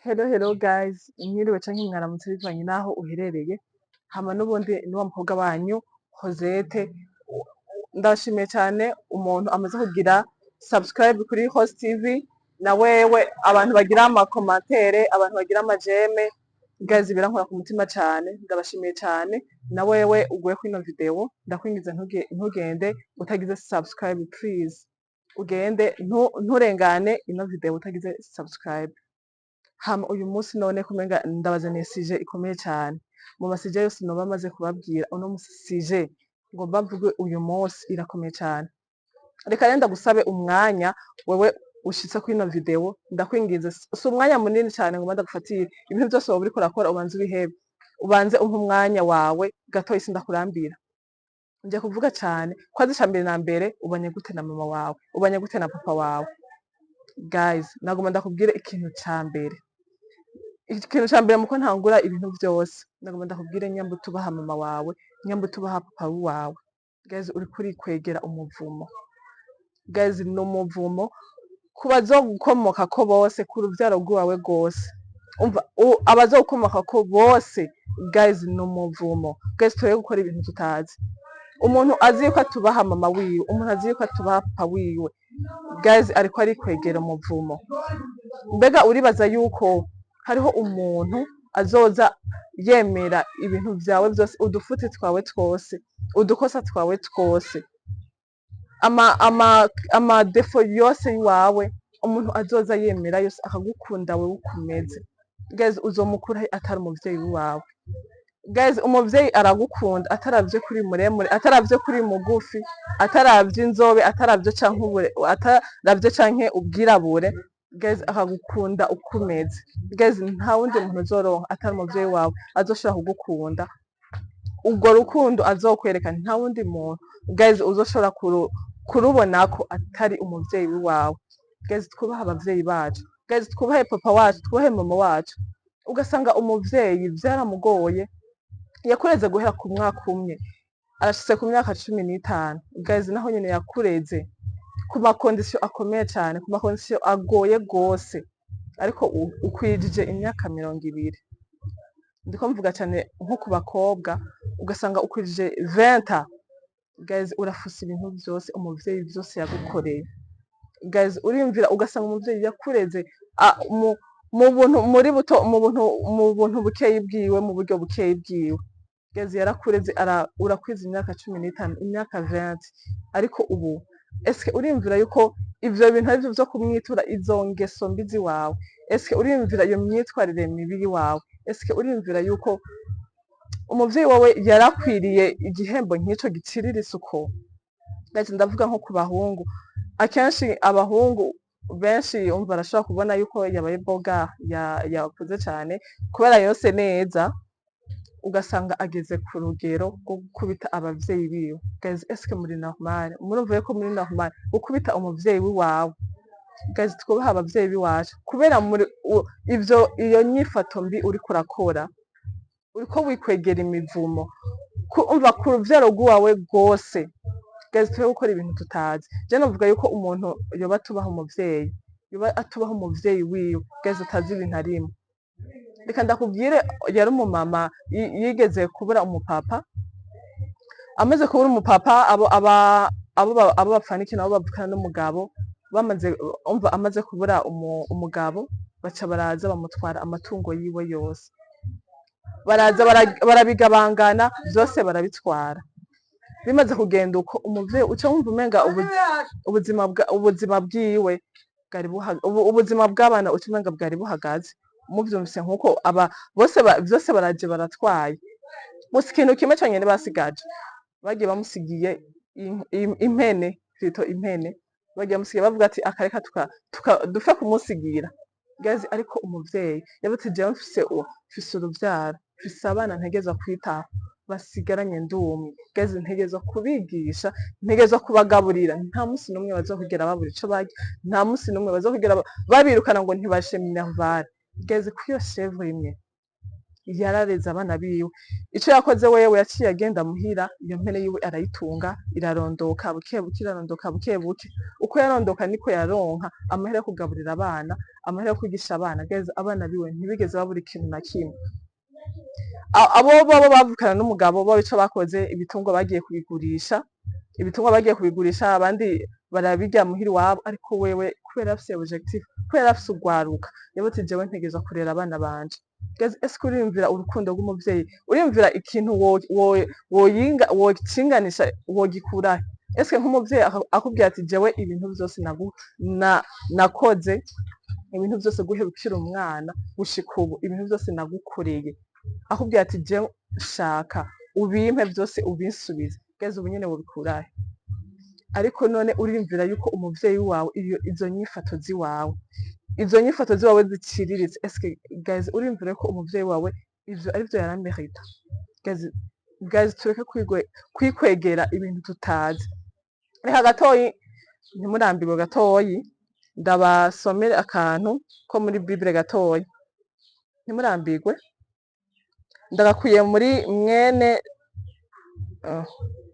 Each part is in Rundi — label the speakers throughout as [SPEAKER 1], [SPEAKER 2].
[SPEAKER 1] Hello, hello guys, mwiriwe canke mwaramutse bivanye naho uherereye. Hama n'ubundi ni wa mukobwa wanyu Rosette. Ndashimiye cyane umuntu amaze kugira subscribe kuri Host TV, na wewe abantu bagira ama commentaires, abantu bagira ama j'aime, guys, birankora ku mutima cyane, ndabashimiye cyane. Na wewe uguye kuri ino video, ndakwingiza ntugende utagize subscribe, please. Ugende nturengane ino video utagize subscribe. Hama uyu munsi none kumenga ndabazaniye sujet ikomeye cyane. Mu ma sujets yose noba maze kubabwira, uno musi sujet ngomba mvuge uyu munsi irakomeye cyane. Reka rero ndagusabe umwanya, wewe ushitse kuri ino video, ndakwinginze, si umwanya munini cyane ngomba ndagufatire. Ibintu byose woba uriko urakora ubanze ubihebe, ubanze umpe umwanya wawe gatoyi, sindakurambira. Nje kuvuga cyane kwanza, ica mbere na mbere, ubanye gute na mama wawe? Ubanye gute na papa wawe? Guys, nagomba ndakubwire ikintu ca mbere. Ikintu ca mbere, muko ntangura ibintu vyose, nagomba ndakubwire: nyamba utubaha mama wawe, nyamba utubaha papa wawe, guys, uriko urikwegera umuvumo. Guys, ni umuvumo ku bazogukomokako bose, ku ruvyaro rwawe rwose. Umva, abazogukomokako bose, guys, ni umuvumo. Guys, tureke gukora ibintu tutazi. Umuntu azi yuko atubaha mama wiwe, umuntu azi yuko atubaha papa wiwe, guys, ariko arikwegera umuvumo. Mbega uribaza yuko hariho umuntu azoza yemera ibintu vyawe vyose, udufuti twawe twose, udukosa twawe twose, ama défauts yose yiwawe, umuntu azoza yemera yose akagukunda wewe uko umeze? Guys, uzomukura he atari umuvyeyi wawe? Guys, umuvyeyi aragukunda ataravye kuri muremure, ataravye kuri mugufi, ataravye inzobe, ataravye canke ubure, ataravye canke ubwirabure. Guys, akagukunda uko umeze. Guys, nta wundi muntu uzoronka atari umuvyeyi wawe azoshobora kugukunda urwo rukundo azokwereka. Nta wundi muntu, guys, uzoshobora kurubonako atari umuvyeyi wawe. Guys, twubahe abavyeyi bacu. Guys, twubahe papa wacu, twubahe mama wacu. Ugasanga umuvyeyi vyaramugoye, yakureze guhera ku mwaka 1, arashitse ku myaka 15. Guys, naho nyene yakureze ku ma conditions akomeye cane, ku ma conditions agoye gose, ariko ukwijije imyaka 20. Ndiko mvuga cane nko ku bakobwa. Ugasanga ukwijije 20, guys, urafuse ibintu vyose umuvyeyi vyose yagukoreye. Guys, uriyumvira, ugasanga umuvyeyi yakureze mu buntu muri buto, mu buntu bukeyi bwiwe, mu buryo bukeyi bwiwe. Guys, yarakureze, urakwiza imyaka 15, imyaka 20, ariko ubu eske uriyumvira yuko ivyo bintu arivyo vyo kumwitura? Izo ngeso mbi ziwawe, eske uriyumvira iyo myitwarire mibi yiwawe, eske uriyumvira yuko umuvyeyi wawe yarakwiriye igihembo nk'ico giciriritse uko? Guys, ndavuga nko ku bahungu. Akenshi abahungu benshi, umva, arashobora kubona yuko yabaye boga, yakuze cane kubera yose neza, ugasanga ageze ku rugero rwo gukubita abavyeyi biwe. Guys, eske muri normal? Murumva yuko muri normal gukubita umuvyeyi wiwawe? Guys, twubahe abavyeyi biwacu, kubera muri ivyo, iyo nyifato mbi uriko urakora, uriko wikwegera imivumo umva, ku ruvyaro rwawe rwose. Guys, tube gukora ibintu tutazi. Je novuga yuko umuntu yoba atubaha umuvyeyi, yoba atubaha umuvyeyi wiwe, guys, atazi ibintu arimwo. Reka ndakubwire, yari umumama yigeze kubura umupapa. Amaze kubura umupapa, abo bapfana ikintu, abo bavukana n'umugabo, bamaze, umva, amaze kubura umugabo, baca baraza bamutwara amatungo yiwe yose. Baraza barabigabangana vyose, barabitwara. Bimaze kugenda uko, umuvyeyi uca wumva umenga ubuzima bwiwe bwari ubuzima bw'abana uca umenga bwari buhagaze. Muvyumvise nkuko aba bose vyose baraje baratwaye, gusa ikintu kimwe conyene basigaje, bagiye bamusigiye impene, plutôt impene bagiye bamusigiye, bavuga ati akareka dupfe kumusigira. Guys, ariko umuvyeyi yavuze ati: "Jewe mfise uruvyaro, mfise abana ntegerezwa kwitaho, basigaranye ndumwe. Guys, ntegerezwa kubigisha, ntegerezwa kubagaburira. Nta musi n'umwe bazokugera babura ico barya, nta musi n'umwe bazokugera babirukana ngo ntibashe minerval." Guys, kuri iyo chèvre imwe. Yarareze abana biwe. Ico yakoze wewe, yaciye agenda muhira, iyo mpene yiwe arayitunga, irarondoka buke buke, irarondoka buke buke. Uko yarondoka niko yaronka amahera yo kugaburira abana, amahera yo kwigisha abana. Guys, abana biwe ntibigeze babura ikintu na kimwe. Abo bobo bavukana n'umugabo bo, ico bakoze, ibitungwa bagiye kubigurisha, ibitungwa bagiye kubigurisha, abandi barabirya muhira iwabo. Ariko wewe, kubera afise objectif, kubera afise urwaruka, yavuze: "Jewe ntegerezwa kurera abana banje." Guys, ese uriyumvira urukundo rw'umuvyeyi? Uriyumvira ikintu woyinga wokinganisha, wogikurahe? Eske nk'umuvyeyi akubwira ati: "Jewe ibintu vyose nakoze, ibintu vyose guhera ukiri umwana gushika ubu, ibintu vyose nagukoreye," akubwira ati: "Jewe shaka ubimpe vyose, ubinsubize," guys, ubu nyene wobikurahe? Ariko none uriyumvira yuko umuvyeyi wawe, iyo izo nyifato ziwawe, izo nyifato ziwawe ziciriritse, eske guys, uriyumvira ko umuvyeyi wawe ivyo arivyo yaramerita? Guys, guys, tureke kwikwegera ibintu tutazi. Reka gatoyi, ntimurambirwe, gatoyi ndabasomere akantu ko muri Bible gatoyi, ntimurambirwe. Ndagakwiye muri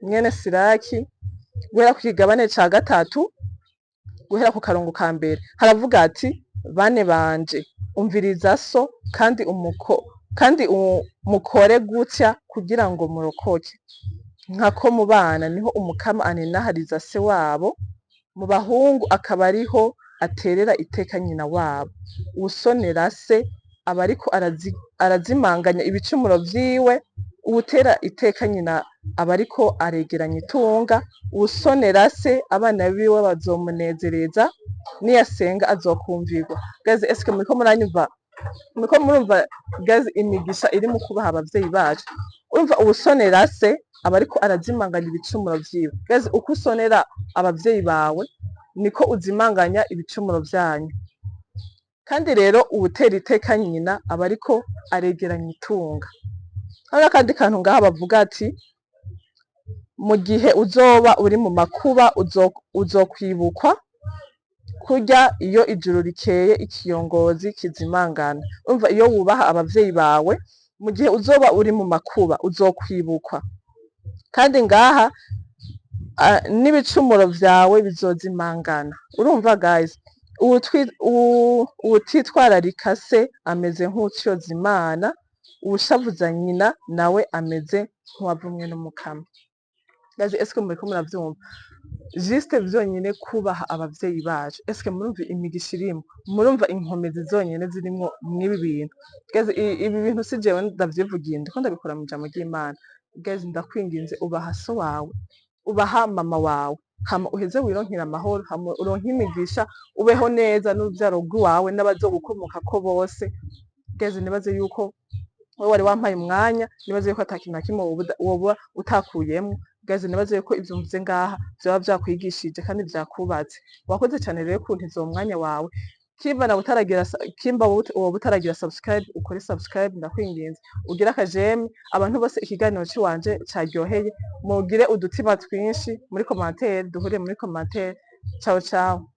[SPEAKER 1] mwene Siraki, guhera ku kigabane ca gatatu, guhera ku karongo ka mbere. Haravuga ati: "Bane banje, umviriza so, kandi mukore gutya kugira ngo murokoke. Nkako mu bana niho Umukama aninahariza se wabo, mu bahungu akaba ariho aterera iteka nyina wabo. Uwusonera se aba ariko arazimanganya ibicumuro vyiwe, uwutera iteka nyina aba ariko aregeranya itunga. Uwusonera se, abana biwe bazomunezereza, niyasenga azokumvirwa." Guys, eske muriko muranyumva? Muriko murumva, guys, imigisha iri mu kubaha abavyeyi bacu? Urumva, uwusonera se aba ariko arazimanganya ibicumuro vyiwe. Guys, uko usonera abavyeyi bawe niko uzimanganya ibicumuro vyanyu. Kandi rero uwutera iteka nyina aba ariko aregeranya itunga. Hari akandi kantu ngaha bavuga ati: "Mu gihe uzoba uri mu makuba, uzokwibukwa kurya iyo ijuru rikeye ikiyongozi kizimangana." Urumva, iyo wubaha abavyeyi bawe, mu gihe uzoba uri mu makuba uzokwibukwa, kandi ngaha n'ibicumuro vyawe bizozimangana. Urumva guys, uwutitwararika se ameze nk'uwutsyoza Imana, uwushavuza nyina nawe ameze nk'uwavumwe n'Umukama. Guys, eske muriko muravyumva? Juste vyonyene kubaha abavyeyi bacu, eske murumva imigisha irimwo? Murumva inkomezi zonyene zirimwo mw'ibi bintu? Guys, ibi bintu si jewe ndavyivugiye, ndiko ndabikora mu ijambo ry'Imana. Guys, ndakwinginze, ubaha so wawe, ubaha mama wawe, hama uheze wironkere amahoro, hama uronke imigisha, ubeho neza n'uruvyaro rw'iwawe n'abazogukomokako bose. Guys, nibaze yuko wowe wari wampaye umwanya, nibaze yuko ata kintu na kimwe woba utakuyemwo. Guys, nibaze yuko ivyo mvuze ngaha vyoba vyakwigishije kandi vyakubatse. Wakoze cane rero kuntiza uwo mwanya wawe. Kimba nawe utaragira kimba woba utaragira subscribe, ukore subscribe, ndakwinginze, ugire aka j'aime. Abantu bose ikiganiro ciwanje caryoheye, mugire udutima twinshi muri commentaire. Duhurire muri commentaire. Ciao ciao.